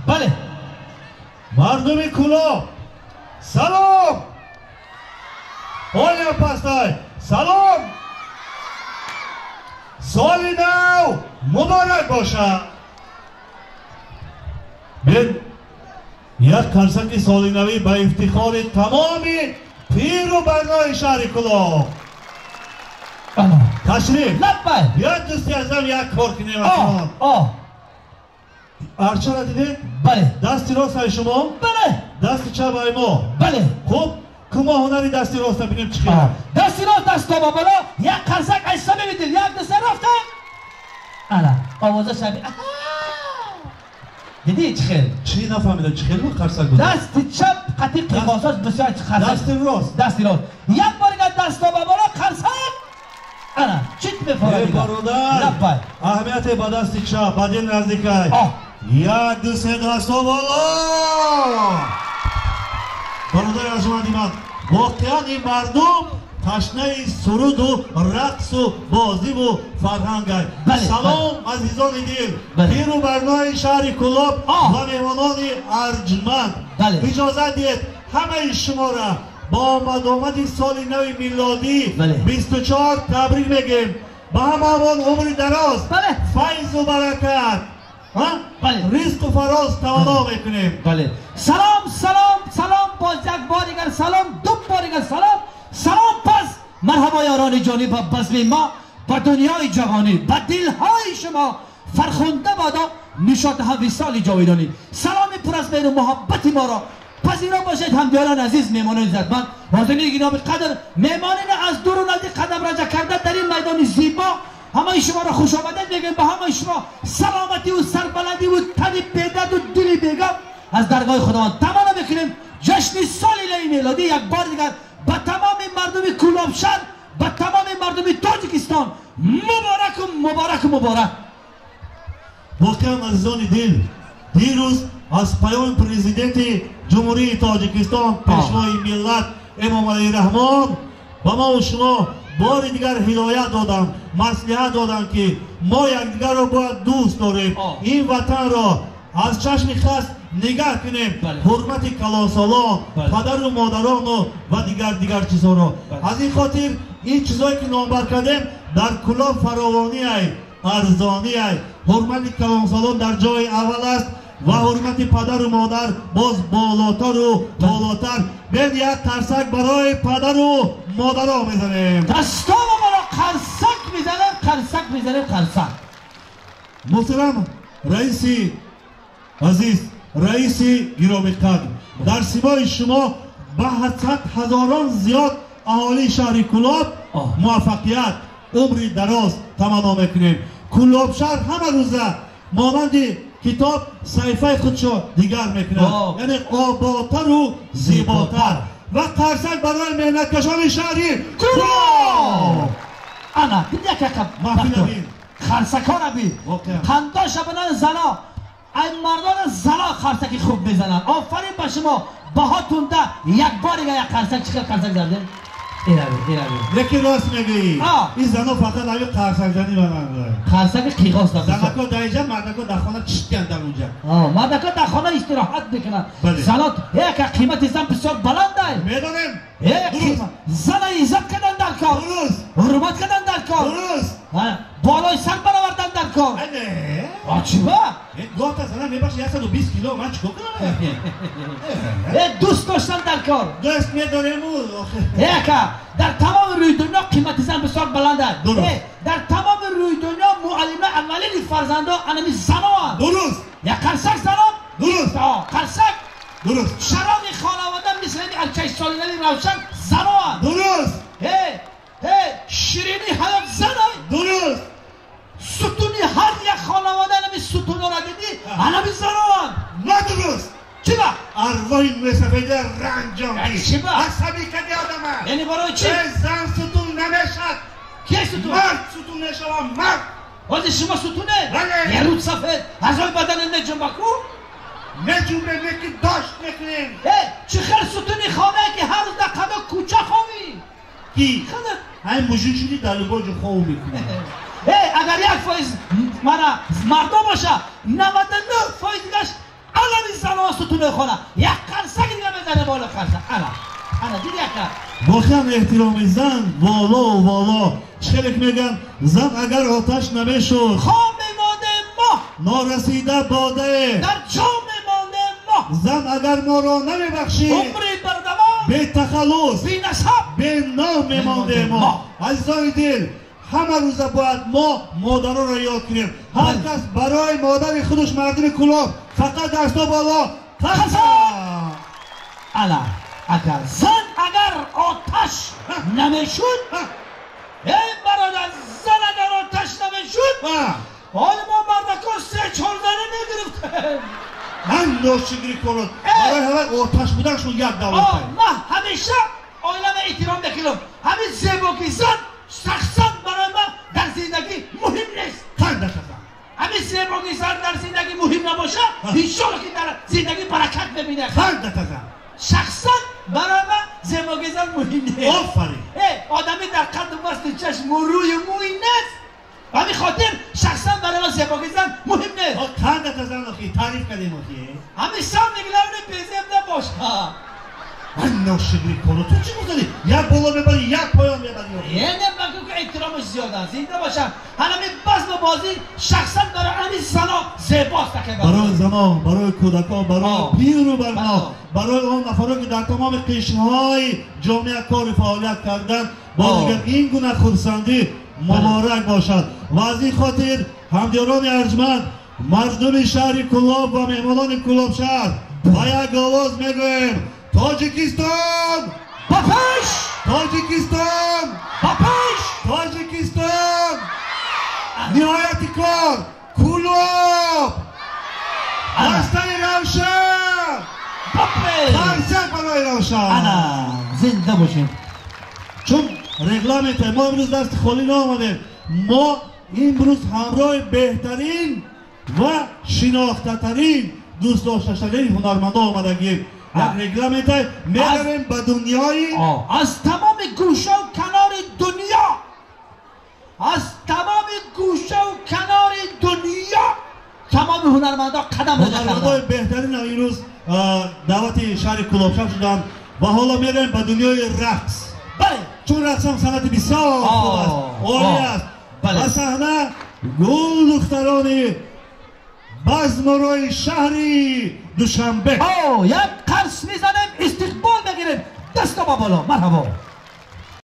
Бале. Мардуми Кӯлоб, салом! Оля пастай, салом! Соли нав муборак бошад! Биёед як қарсаки соли навӣ ба ифтихори тамоми пиру барнои шаҳри Кӯлоб. Ташриф. Лаббай. Биёед, дӯсти азизам, як кор кунем. Арчара дидед? Бале. Дасти рост ай шумо? Бале. Дасти чап ай мо? Бале. Хуб, ку мо ҳунари дасти роста бинем чӣ хел. Дасти рост, дасто ба боло, як қарсак айса мебидил, як ду се рафта. Ана, овоза шаби. Дидӣ чӣ хел? Чӣ нафаҳмидам, чӣ хел буд қарсак буд? Дасти чап қатӣ қиғосош бисёр қарсак. Дасти рост. Дасти рост. Як бор дигар дасто ба боло қарсак. Ана, чит мефорад дигар. Бародар. Лаббай. Аҳамияте ба дасти чап, ба дил наздикай. Як, ду, се, дасто боло! Бародари арҷуманди ман, воқеан ин мардум ташнаи суруду рақсу бозиву фарҳангай. Салом, азизони дил, пиру барнои шаҳри Кӯлоб ва меҳмонони арҷманд. Иҷозат диҳед ҳамаи шуморо бо омадомади соли нави милодӣ 24 табрик мегӯем. Ба ҳамаамон умри дароз, файзу баракат, ризқу фароз таманно мекунем. Салом, салом, салом, боз як бор дигар салом, ду бор дигар салом, салом. Пас марҳабо, ёрони ҷонӣ, ба базми мо, ба дунёи ҷавонӣ, ба дилҳои шумо фархунда бодо нишоти висоли ҷовидонӣ. Саломи пур аз меҳру муҳаббати моро пазиро бошед, ҳамдиёрон азиз, меҳмонони иззатманд, ҳозирини гироми қадр, меҳмонини аз дуру наздик қадам ранҷа карда дар ин майдони зебо. Ҳамаи шуморо хушомадед мегӯем. Ба ҳамаи шумо саломативу сарбаландиву тани бедарду дили бегам аз даргоҳи Худованд таманно мекунем. Ҷашни соли нави мелодӣ як бор дигар ба тамоми мардуми Кӯлобшаҳр, ба тамоми мардуми Тоҷикистон мубораку, мубораку, муборак. Воқеан, азизони дил, дирӯз аз паёми Президенти Ҷумҳурии Тоҷикистон, Пешвои миллат Эмомалӣ Раҳмон ба мову шумо бори дигар ҳидоят доданд, маслиҳат доданд, ки мо якдигарро бояд дӯст дорем, ин ватанро аз чашми хас нигаҳ кунем, ҳурмати калонсолон, падару модарону ва дигар дигар чизҳоро. Аз ин хотир ин чизҳое ки номбар кардем дар Кӯлоб фаровониай, арзониай. Ҳурмати калонсолон дар ҷои аввал аст ва ҳурмати падару модар боз болотару болотар. Бед як қарсак барои падару модаро мезанем. Дастома бола, қарсак мезанем, қарсак мезанем, қарсак. Муҳтарам раиси азиз, раиси гиромиқадр, дар симои шумо ба сад ҳазорон зиёд аҳолии шаҳри Кӯлоб муваффақият, умри дароз таманно мекунем. Кӯлобшаҳр ҳама рӯза монанди китоб саҳифаи худшо дигар мекунад, яъне оботару зеботар. Ва қарсак барои меҳнаткашони шаҳри Кӯлоб. Ана як қарсакҳоро бин, қандоша бинан зано. Ай мардон, зано қарсаки хуб мезананд. Офарин ба шумо, баҳотунда. Як бор дига як қарсак. Чӣ хел қарсак задем? Лекин рост мегӯӣ, ин зано фақат ҳами қарсакзанӣ ба ман. Қарсаки қиғоз. Занако дар инҷа, мардако дар хона читкан дар унҷа. Мардако дар хона истироҳат мекунанд. Занот яка қимати зан бисёр баландай. Медонем. Зана иззат кардан дар кор, ҳурмат кардан дар кор, болои сар баровардан дар кор. Чиба? Гоҳта зана мебахши, 120 кило, ман чикор кунам? Дӯст доштан дар кор. Дӯст медорему. Яка, дар тамоми рӯи дунё қимати зан бисёр баланд аст. Дар тамоми рӯи дунё муаллима аввалини фарзандо анами заноанд. Як қарсак занон. Қарсак. Чароғи хонавода мисли ҳами арчаи соли нави равшан заноанд. Ширини ҳаёт занай. Сутуни ҳар як хонавода, анами сутунора дидӣ, анами заноанд. Надуруст. Чиба? Арвоҳи мӯйсафеда ранҷондӣ. Чиба? Асабӣ кади одама. Яъне барои чӣ? Зан сутун намешад. Ки сутун? Мард сутун мешавад, мард. Ҳозир шумо сутуне? Бале. Яруд сафед аъзои бадана меҷунба-ку. Меҷунбе, неки дошт мекунем. Чӣ хел сутуни хонае, ки ҳар рӯз дар қадо кӯча ховӣ? Ки ҳамин мужик шуди, дар любой ҷо хов мекунӣ. Агар 1% мана мардо боша, 99% дигаш алами. сутунои хона як қарсак дига мезанем боло қарсак. Ана ана диди ака, воқеан эҳтироми зан волову воло. Чӣ хеле ки мегӯянд, зан агар оташ намешуд, хом мемондем мо, норасида бодае дар ҷом мемондем мо, зан агар моро намебахшид, умри бардавом бетахаллус бенасаб беном мемондем мо. Азизони дил, ҳама рӯза бояд мо модаронро ёд кунем. Ҳар кас барои модари худаш, мардуми Кӯлоб, фақат дасто боло, қарсак. Ана ака, зан агар оташ намешуд, эй бародар, зан агар оташ намешуд, ҳоли мо мардакон се чорзана мегирифтем. Ман ношукрӣ кунад барои ҳамаи оташ буданшон як давлат. Ман ҳамеша оилама эҳтиром мекунам. Ҳамин зебоги зан шахсан барои ман дар зиндагӣ муҳим нест. Ҳамин зебоги зан дар зиндагӣ муҳим набошад, иншолло ки дар зиндагӣ баракат мебинад. Шахсан барои ман зебоги зан муҳим нест. Офарин. Одамӣ дар қадду басту чашму рӯю мӯй нест. Ба ҳамин хотир шахсан барои ман зебоги зан муҳим нест. Қандата зан охи таъриф кардем охи. Ҳамин самое главное безеб набошад. Ман ношукрӣ кунам. Ту чӣ гуфтадӣ? Як боло мебарӣ, як поён мебарӣ. Яъне багӯ ки эҳтиромаш зиёд аст. Зинда бошад. Ҳамин базму бозӣ шахсан барои ҳамин зано зебост. Барои занон, барои кӯдакон, барои пиру барно, барои он нафаро ки дар тамоми қишрҳои ҷомеа кору фаъолият карданд, боз дигар ин гуна хурсандӣ муборак бошад. Ва аз ин хотир ҳамдиёрони арҷманд, мардуми шаҳри Кӯлоб ва меҳмонони Кӯлоб шаҳр, ба як овоз мегӯем: Тоҷикистон ба пеш! Тоҷикистон ба пеш! Тоҷикистон! Ниҳояти кор Кӯлоб! Дастаи Равшан! Ба пеш! Қарсак барои Равшан! Ана зинда бошед. Чун регламенте мо имрӯз дасти холӣ наомадем, мо имрӯз ҳамроҳи беҳтарин ва шинохтатарин, дӯстдоштатарин ҳунармандон омадагием. Як регламенте меравем ба дунёи аз тамоми гӯшаву канори дунё, аз тамоми гӯшаву канори дунё тамоми ҳунармандон қадам ҳунармандои беҳтарин имрӯз даъвати шаҳри Кӯлобшаҳр шуданд ва ҳоло меравем ба дунёи рақс. Бале, чун рақс ҳам санъати бисёр хуб аст, олӣ аст. Ба саҳна гулдухтарони базмурои шаҳри Душанбе. Як қарс мезанем, истиқбол мегирем. Дасто ба боло, марҳабо.